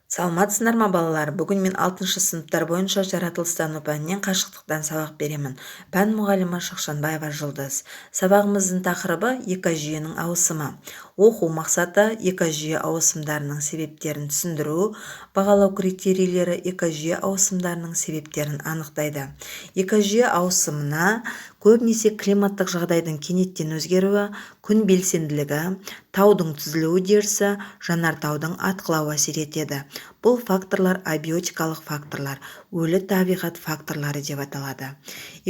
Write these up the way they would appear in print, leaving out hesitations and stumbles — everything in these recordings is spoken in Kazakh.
Саламатсыздар ма, балалар? Бүгін мен алтыншы сыныптар бойынша жаратылыстану пәнінен қашықтықтан сабақ беремін. Пән мұғалімі Шақшанбаева Жұлдыз. Сабағымыздың тақырыбы: экожүйенің ауысымы. Оқу мақсаты: экожүйе ауысымдарының себептерін түсіндіру. Бағалау критерийлері: экожүйе ауысымдарының себептерін анықтайды. Экожүйе ауысымына көбінесе климаттық жағдайдың кенеттен өзгеруі, күн белсенділігі, таудың түзілу үдерісі, жанартаудың атқылауы әсер етеді. Бұл факторлар абиотикалық факторлар, өлі табиғат факторлары деп аталады.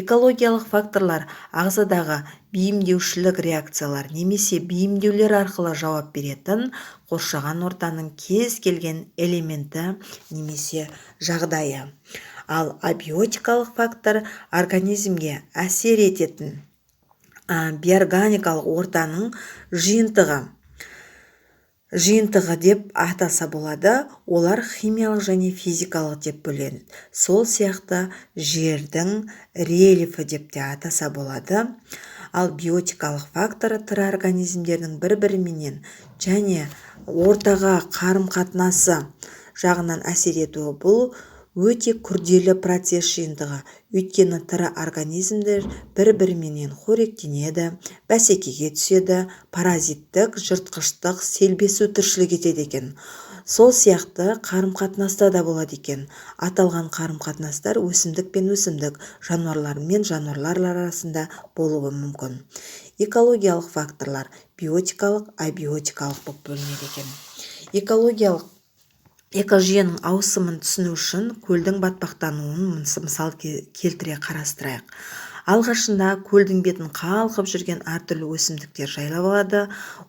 Экологиялық факторлар ағзадағы бейімдеушілік реакциялар немесе бейімдеулер арқылы жауап беретін қоршаған ортаның кез келген элементі немесе жағдайы. Ал абиотикалық фактор организмге әсер ететін биоорганикалық ортаның жиынтығы деп атаса болады. Олар химиялық және физикалық деп бөлінеді. Сол сияқты жердің рельефі деп те атаса болады. Ал биотикалық фактор тірі организмдердің бір-біріменен және ортаға қарым-қатынасы жағынан әсер етуі. Бұл өте күрделі процесс жиынтығы, өйткені тірі организмдер бір-біріменен қоректенеді, бәсекеге түседі, паразиттік, жыртқыштық, селбесу тіршілік етеді екен. Сол сияқты қарым-қатынаста да болады екен. Аталған қарым-қатынастар өсімдік пен өсімдік, жануарлар мен жануарлар арасында болуы мүмкін. Экологиялық факторлар биотикалық, абиотикалық болып бөлінеді екен. Экологиялық экожүйенің ауысымын түсіну үшін көлдің батпақтануын мысал келтіре қарастырайық. Алғашында көлдің бетін қалқып жүрген әртүрлі өсімдіктер жайлап алады.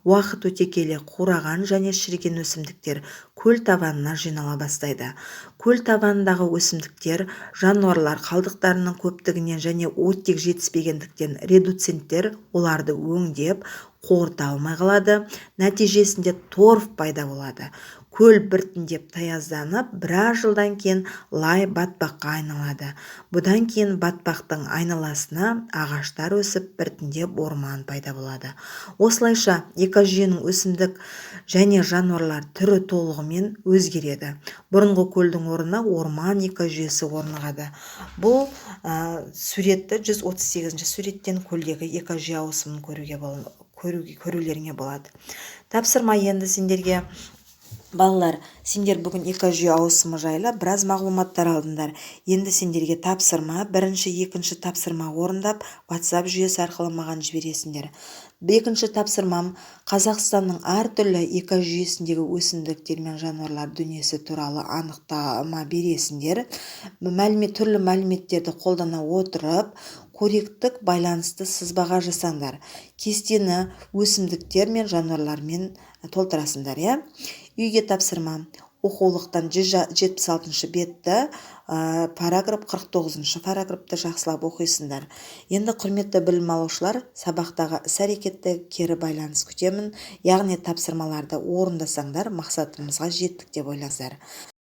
Уақыт өте келе қураған және шіріген өсімдіктер көл табанына жинала бастайды. Көл табанындағы өсімдіктер, жануарлар қалдықтарының көптігінен және оттек жетіспегендіктен, редуценттер оларды өңдеп, қорыта алмай қалады. Нәтижесінде торф пайда болады. Көл біртіндеп таязданып, біраз жылдан кейін лай батпаққа айналады. Бұдан кейін батпақтың айналасына ағаштар өсіп, біртіндеп орман пайда болады. Осылайша, экожүйенің өсімдік және жануарлар түрі толығымен өзгереді. Бұрынғы көлдің орнына орман экожүйесі орнығады. Бұл суретті, 138 суреттен көлдегі экожүйе ауысымын көрулеріңе болады. Тапсырма енді сендерге, балалар. Сендер бүгін экожүйе ауысымы жайлы біраз мағлұматтар алдыңдар. Енді сендерге тапсырма. Бірінші, екінші тапсырма орындап, WhatsApp жүйесі арқылы маған жібересіңдер. Екінші тапсырмам: Қазақстанның әртүрлі экожүйесіндегі өсімдіктер мен жануарлар дүниесі туралы анықтама бересіңдер. Мәлімет, түрлі мәліметтерді қолдана отырып, қоректік байланысты сызбаға жасаңдар. Кестені өсімдіктер мен жануарлармен толтырасыңдар, иә. Үйге тапсырма: оқулықтан 176 бетті, параграф, 49 параграфты жақсылап оқисыңдар. Енді, құрметті білім алушылар, сабақтағы іс-әрекетті кері байланыс күтемін, яғни тапсырмаларды орындасаңдар, мақсатымызға жеттік деп ойлаңыздар.